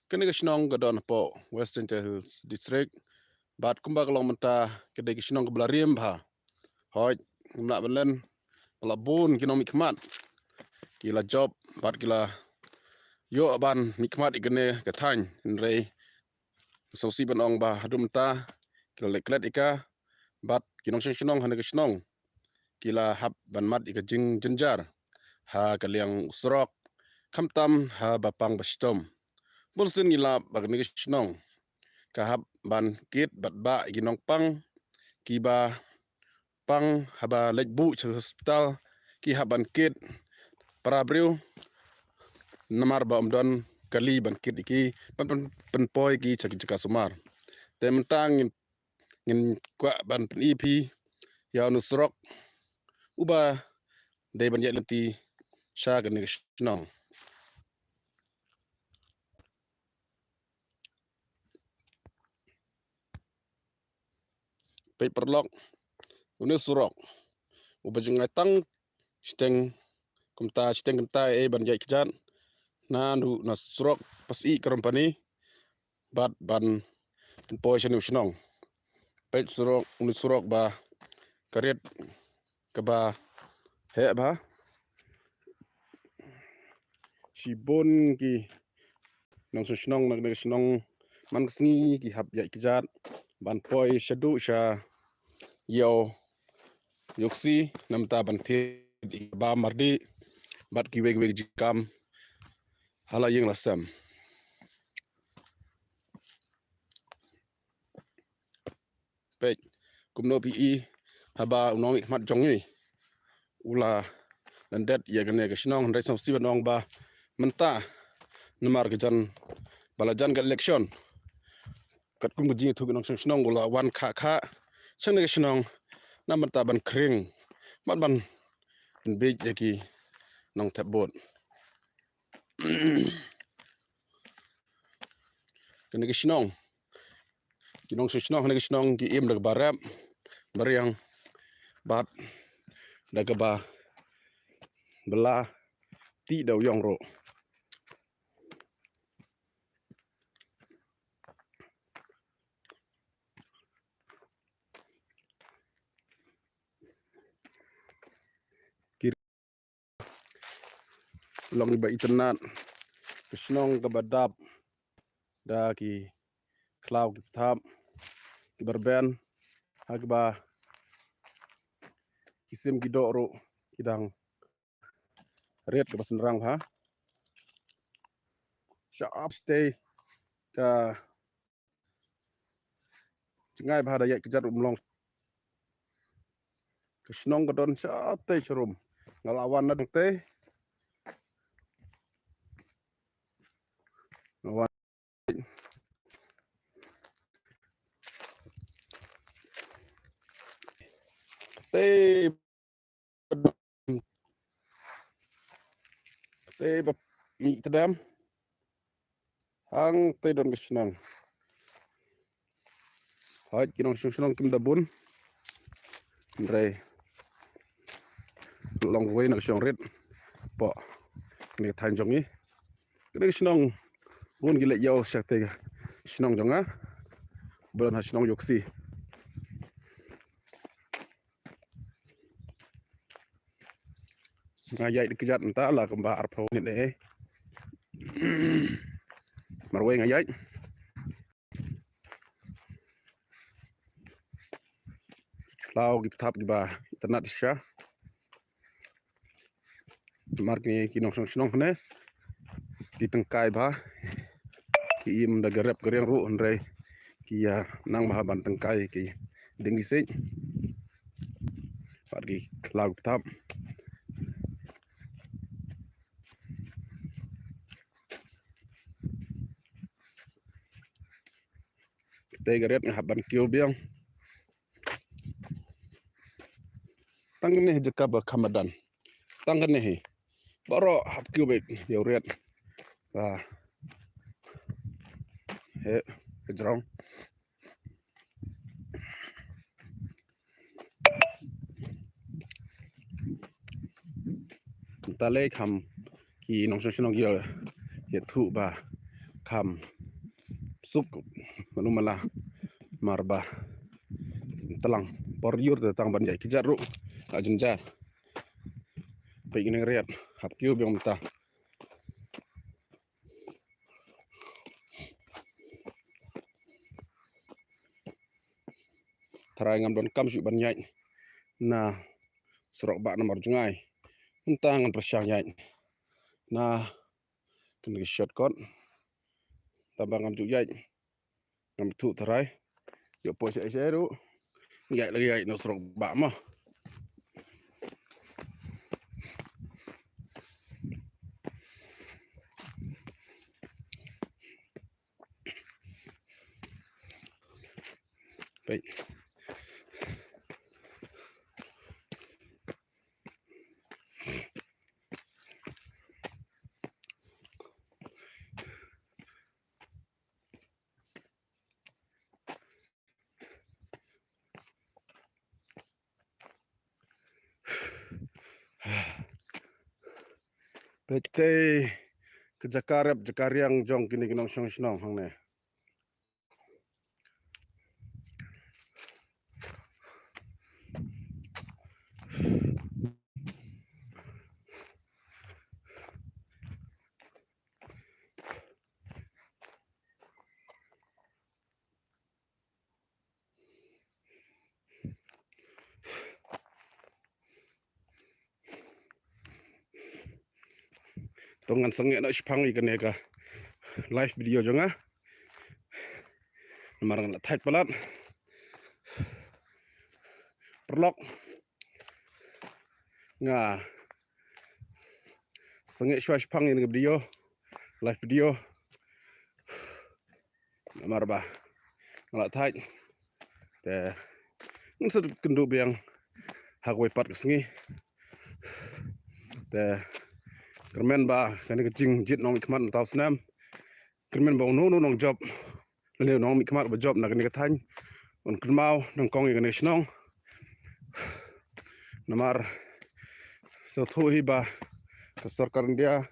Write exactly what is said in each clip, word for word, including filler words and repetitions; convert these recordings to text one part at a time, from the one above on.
Kane ka shnong ka don hapoh West Jaintia Hills District. Bad kumba ka long mynta, ka dei ka shnong kaba la rim bha. Hooid, ngim lah ban len, ba la bun ki nongmihkhmat ki la jop, bad ki la ïoh ban mihkhmat ïa kane ka thaiñ. Hynrei sngewsih ban ong ba haduh mynta ki la leh klet ïa ka, bad ki nongshong shnong ha kane ka shnong ki la hap ban mad ïa ka jingjynjar ha ka liang u surok, khamtam haba pang ba shitom. Bunsien ngi lap ba kane ka shnong ka hap ban kit bad bah ïa ki nongpang kiba pang, haba leit buh sha hospital ki hap ban kit para briew, namar ba ym don kali ban kit ïa ki, ban pyn-, pynpoi ïa ki sha ki jaka sumar. Te mynta ngin, ngin kwah ban pyni ïa phi ïa une u surok uba dei ban ïaid lynti sha kane ka shnong. Peit paralok, une u surok uba jngai tang shiteng, kumta shiteng kumta ei ban ïaid kjat na nu, na surok Pasih Company, bad ban pynpoi shane u shnong. Peit surok, une u surok ba ka rit kaba heh bha. Shibun ki nongshong shnong na kane ka shnong man ka sngi ki hap ïaid kjat ban poi shaduh sha ïew Ïewksi, namar ban thied ïa ka bam mardi bad kiwei kiwei ki jingkam ha la ïing la sem. Peit, kumno phi i, haba u nongmihkhmat jong ngi u la lyndet ïa kane ka shnong, hynrei sngewsih ban ong ba mynta namar ka jan, ba la jan ka election, katkum ka jingïathuh ki nongshong shnong u la wan khah khah sha kane ka shnong, namar ban khring, ban, ban bieit ïa ki nongthep vote. Kane ka shnong, ki nongshong shnong kane ka shnong ki im da kaba rep ba riang bad da kaba bylla, tih da u ïong ruh. Long ba itynnad ka shnong kaba dap da ki khlaw ki pthap kiba rben, ha kaba ki sim ki doh ruh ki dang rit kaba synrang bha. Shah ap shatei ka jngai bha, da ïaid kjat um long. Ka shnong ka don shatei sharum. Nga la wan na tei. Nga wan tei. Te ba mih tdem hangtei don ka shnong. Hooid, ki nongshong shnong kim da bun, hynrei long kawei na ka shnong rit hapoh kane ka thaiñ jong ngi. Kane ka shnong bun ki leit ïew sha kata ka shnong jong nga ba don ha shnong Ïewksi. Nga ïaid kjat mynta la kumba arphew minit eh. Marwei nga ïaid. Khlaw ki pthap kiba itynnad shisha. Namar ki, ki nongshong shnong hangne ki tyngkai bha, ki im da ka rep ka riang ruh, hynrei ki ïa nang bha ban tyngkai ki dieng ki siej bad ki khlaw ki pthap. Te ka riat nga hap ban kiew biang. Tang kane hi jaka ba kham madan. Tang kane hi. Baroh hap kiew beit ïa u riat. Ba he ka jrong. Mynta lei kham ki nongshong shnong ïa, ïathuh ba kham suk manu mala mar ba tlang por ïur te tang ban ïaid kjat ruh ka jynjar. Peit ngi neng riat hap kiew biang mynta. Tharai ngam don kam shuh ban ïaid na surok ba namar jngai. Mynta ngan pyrshang ïaid na kane ka shortcut. Tang ba ngam ju ïaid, ngam thuh tharai. Ïoh poi sha sha ruh. Ïaid lagi ïaid na surok ba mo. Peit. Peit kei ka jaka rep jaka riang jong kine ki nongshong shnong hangne. To ngan sangeh noh shiphang ïa kane ka live video jong nga. Namar ngan la thait palat. Paralok, nga sangeh shuwa shiphang ïa kane ka video, live video. Namar ba nga la thait. Te ngin sa kynduh biang ha kawei pat ka sngi. Te kyrmen ba kane ka jingjied nongmihkhmat mynta u snem, kyrmen ba uno uno u nongjop lane u nongmihkhmat ba jop na kane ka thaiñ un kynmaw nyngkong ïa kane ka shnong. Namar sngewthuh hi ba ka sorkar India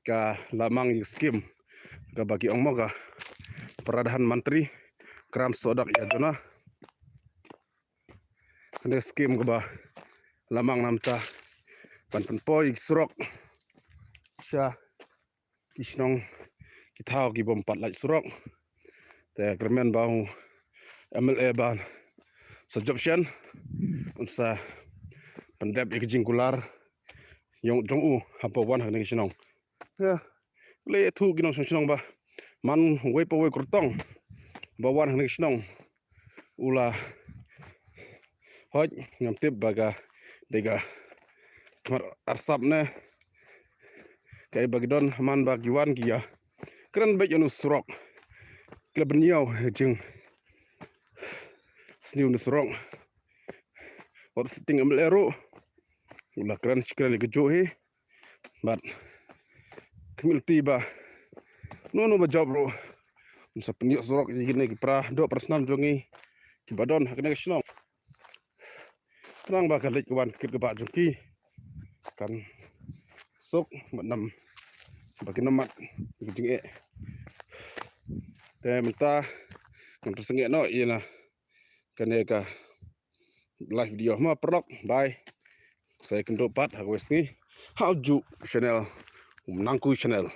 ka la mang ïa ka skim kaba ki ong mo ka Pradhan Mantri Gram Sadak Yojana. Kane ka skim kaba la mang na mynta ban pynpoi ïa ki surok sha ki shnong ki thaw ki bym pat lait surok. Te kyrmen ba u M L A ba sa jop shen un sa pyndep ïa ka jingkular jong u haba wan ha kane ka shnong. Ïa, leh ïathuh ki nongshong shnong ba man wei pa wei kyrtong ba wan ha kane ka shnong u la hoi, ngam tip ba ka dei ka khmat arsap ne kaei ba ki don, man ba ki wan ki ïa kren beit ïa une u surok. Ki la pynïaw jingsniew une u surok. Wat sitting M L A ruh u la kren shi kren ïa kajuh hi. Bad kmie lynti ba uno uno ba jop ruh un sa pynïoh surok ïa kine ki para doh para snam jong ngi kiba don ha kane ka shnong. Khnang ba ka leit ka wan ka kit ka bah jong ki kan suk bad nam ba kin ym mad ïa ka jingeh. Te mynta ngan pynsangeh noh ïa na kane ka live video. Ma paralok, bye. Sa ïakynduh pat ha kawei sngi ha u juh channel, Nangkui Channel.